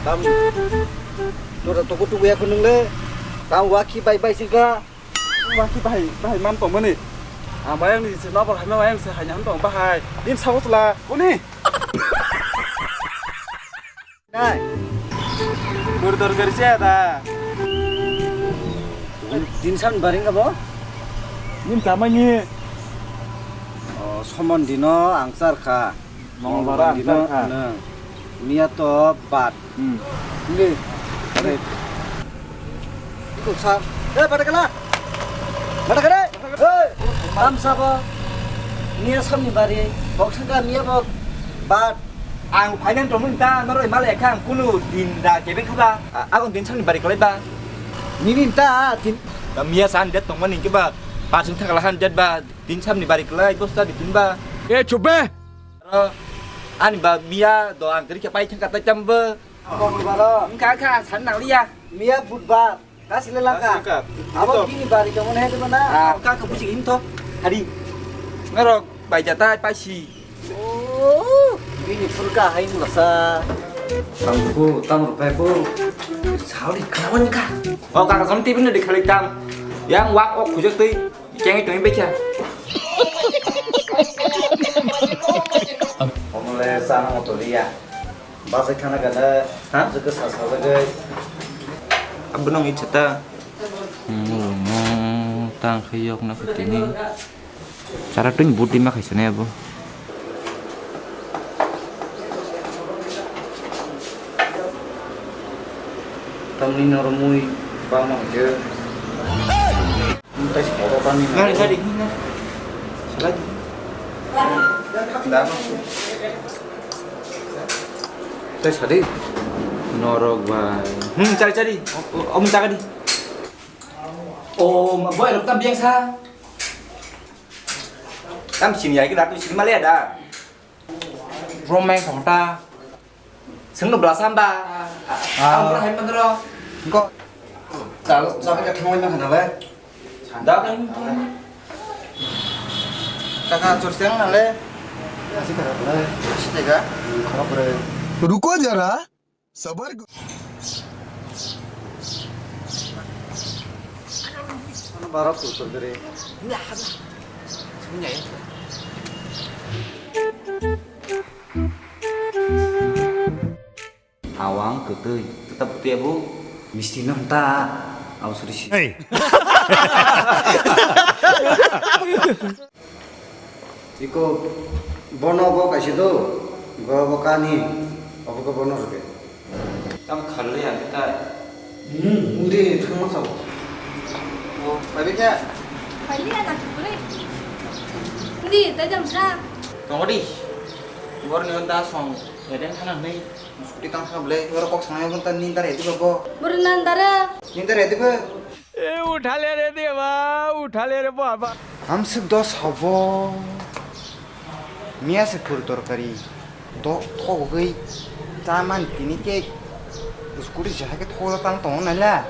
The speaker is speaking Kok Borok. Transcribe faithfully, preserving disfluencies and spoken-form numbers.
Tam, nora toko tuku ya kunung le. Tam waki bai bai singka. Waki bai bai man tong mani. Ang bayang ni se nopor hai ma bayang se hai nang tong bahai. Din sabo tla. Kuni? Nai. Kur tor kar se da. Din san baring ka bo? Nim chamani. Oh, somon dino ang sar kha. Mongolbar dino ang sar kha. Nang. Miya to bat. Hmm. Nge. Are. Itu sa. Eh, pada kala. Pada kala. Hei, tam sabo. Miya samni bari. Bok sangka miya bok bat. Ang finance tongmung ta, noro imale ekha ang kunu din da kebeng khaba. A-, ang din samni bari kalai ba. Nini ta din. Da miya san det tongmani keba. Pasing thakala han det ba. Din samni bari kalai, bosta di din ba. Eh, chup be. Aro, ani ba miya do ang kiri khe pai thangka tai tam bo. Mongolbar. Wngkha kha san nang liya. Miya budbar. Kasi le langka. Kasi langka. Abo kini bari kamu nahi tu mana? Ah, ka ka buji him to. Hari. Ngarok bai jata pai si. Oh, bini purka hai mulasa. Tamku, tamru pai bu. Sauri kawan ka. Oh, kaka som T V ni dikhali tam. Yang wak ok khujak tui. Kengi tongwi bekha. Omole sana moto liya. Basa khana gana. Ha? Jaka sa sa jaka. Abunong ichata. Murumo tang khayok na kutini. Chara tuin buti ma khaisane abo. Tamni noromui ba ma je. Nang sadi, nang. Sadi. Da. Tei sadi. Norok bai. Hmm, cari, cari. Om jaga di. Oh, ma boy rok tam biang sa. Tam sini ya kita tu sini malah ada. Romeng kota. Sengno bela samba. Ah. Ang bela hai mandro. Engko. Chal, chal ka thangwi ma khana le. Sanda kan. Taka chur seng na le. Asi kara le. Asi tega. Khara pore. Ruko jara. Sabar. Barok chur chur dere. Ini apa? Sebenarnya ya. Awang kwtwi, kwta bwtwi abo. Misti no hwnta, abo suri si. Hey! Iko bono bo kaisa do, bo bo kani, obo ko bono rwdi. Tam khalwi ang ta. Hmm, undi thangma sao. O, pai bikha? Pai bikha na chukuli. Undi, tai jam sa. Tongodi. Bor ni da song, eden thana nei. Scooty tang kha ble, oro kok sanai gun ta nin ta redi ba bo. Bor nan dara. Nin ta redi ba. E, uthale re deba, uthale re baba. Hamsik dos hobo. Miya se phuru torkari. Do thogwi ta man tini ke. Scooty se hake thogo tang tongo naila.